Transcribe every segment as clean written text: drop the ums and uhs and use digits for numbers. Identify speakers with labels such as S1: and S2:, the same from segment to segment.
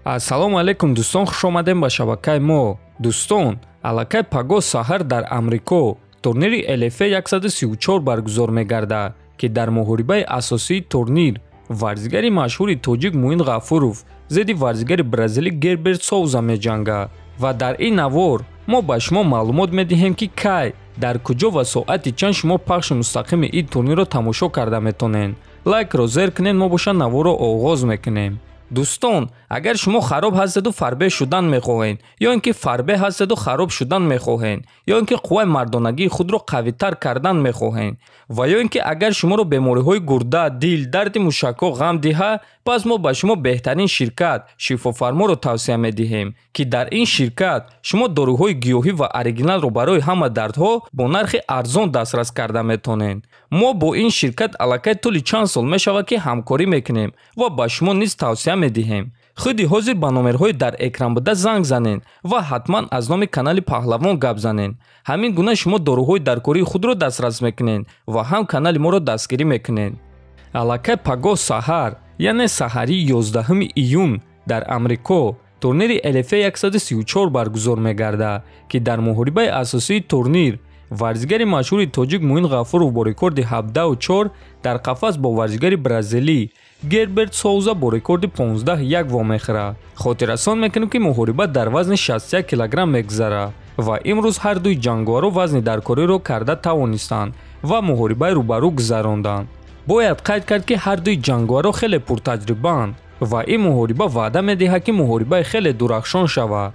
S1: Ассалому алайкум, дӯстон, хуш омадем ба шабакаи мо. Дӯстон, аллакай пагоҳ саҳар дар Амрико турнири LFA 134 баргузор мегардад, ки дар муҳорибаи асосии турнир варзигари машҳури тоҷик Муин Ғафуров зидди варзигари бразилӣ Герберт Соуза меҷангад. Ва дар ин навор мо ба шумо маълумот медиҳем, ки кай, дар куҷо ва соати чанд шумо пахши мустақими ин турнирро тамошо карда метонед. Лайкро зер кунед, мо боша наворро оғоз мекунем. Дӯстон, агар шумо хароб ҳастеду фарбеҳ шудан мехоҳед, ё ин ки фарбеҳ ҳастеду хароб шудан мехоҳед, ё ин ки қувваи мардонагии худро қавитар кардан мехоҳед, ва ё ин ки агар шуморо бемориҳои гурда, дил, дарди мушакҳо ғам диҳад, пас мо ба шумо беҳтарин ширкат Шифофарморо тавсия медиҳем, ки дар ин ширкат шумо доруҳои гиёҳӣ ва оригиналро барои ҳама дардҳо бо нархи арзон дастрас карда метавонед. Мо бо ин ширкат аллакай тӯли чанд сол мешавад, ки ҳамкорӣ мекунем ва ба шумо низ тавсия медиҳем. Худи ҳозир ба номерҳои дар экран буда занг занед ва ҳатман аз номи канали Паҳлавон гап занед. Ҳамин гуна шумо доруҳои даркории худро дастрас мекунед ва ҳам канали моро дастгирӣ мекунед. Аллакай пагоҳ саҳар, яъне саҳарии 11 июн дар Амрико турнири LFA 134 баргузор мегардад, ки дар муҳорибаи асосии турнир варзигари машҳури тоҷик Муин Ғафуров бо рекорди 17-4 дар қафас бо варзигари бразилӣ Герберт Соуза бо рекорди 15-1 вомехӯрад. Хотиррасон мекунем, ки муҳориба дар вазни 61 килограмм мегузарад ва имрӯз ҳар дуи ҷанговарро вазни даркориро карда тавонистанд ва муҳорибаи рӯбарӯ гузаронданд. Бояд қайд кард, ки ҳар дуи ҷанговарро хеле пуртаҷрибаанд ва ин муҳориба ваъда медиҳад, ки муҳорибаи хеле дурахшон шавад.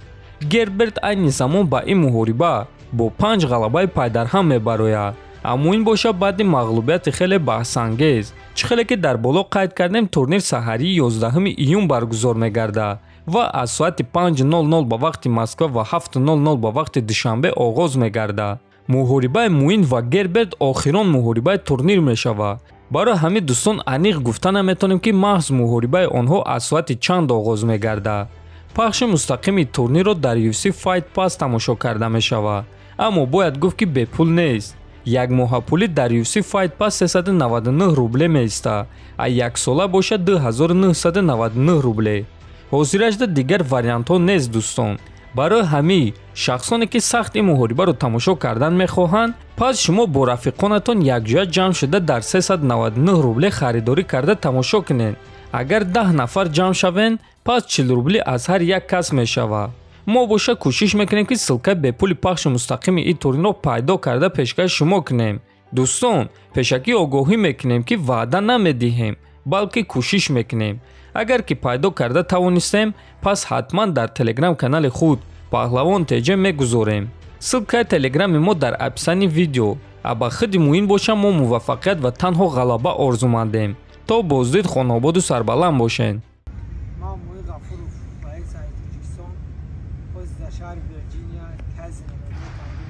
S1: Герберт айни замон ба ин муҳориба бо 5 ғалабаи пайдарҳам мебарояд, аммо ин бошад баъди мағлубияти хеле баҳсангез. Чӣ хеле ки дар боло қайд кардем, турнир саҳарии 11 июн баргузор мегардад ва аз соати 5:00 ба вақти Москва ва 7:00 ба вақти Душанбе оғоз мегардад. Муҳорибаи Муин ва Герберт охирон муҳорибаи турнир мешавад. Барои ҳамин, дӯстон, аниқ гуфта наметавонем, ки маҳз муҳорибаи онҳо аз соати чанд оғоз мегардад. Пахши мустақими турнирро дар UFC Fight Pass тамошо карда мешавад, аммо бояд гуфт, ки бепул нест. Якмоҳапулӣ дар UFC Fight Pass 399 рубле меистад, а яксола бошад 2999 рубле. Ҳозирашда дигар вариантҳо нест, дӯстон. Барои ҳамин шахсоне, ки сахт ин муҳорибаро тамошо кардан мехоҳанд, пас шумо бо рафиқонатон якҷоя ҷамъ шуда дар 399 рубле харидорӣ карда тамошо кунед. Агар 10 нафар ҷамъ шавед, пас 40 рубли аз ҳар як кас мешавад. Мо боша кӯшиш мекунем, ки ссылкаи бепули пахши мустақими ин турнирро пайдо карда пешкаши шумо кунем. Дӯстон, пешакӣ огоҳӣ мекунем, ки ваъда намедиҳем, балки кӯшиш мекунем. Агар ки пайдо карда тавонистем, пас ҳатман дар телеграм канали худ Паҳлавон ТЖ мегузорем. Ссылкаи телеграми мо дар описании видео. А ба худи Муин боша мо муваффақият ва танҳо ғалаба орзумандем. То боздид хонаободу сарбаланд бошед.
S2: Ман Муин Ғафуров, боец ай Тоҷикистон, ҳозир дар шаҳри Вирҷиния, Казин ММА тамрин.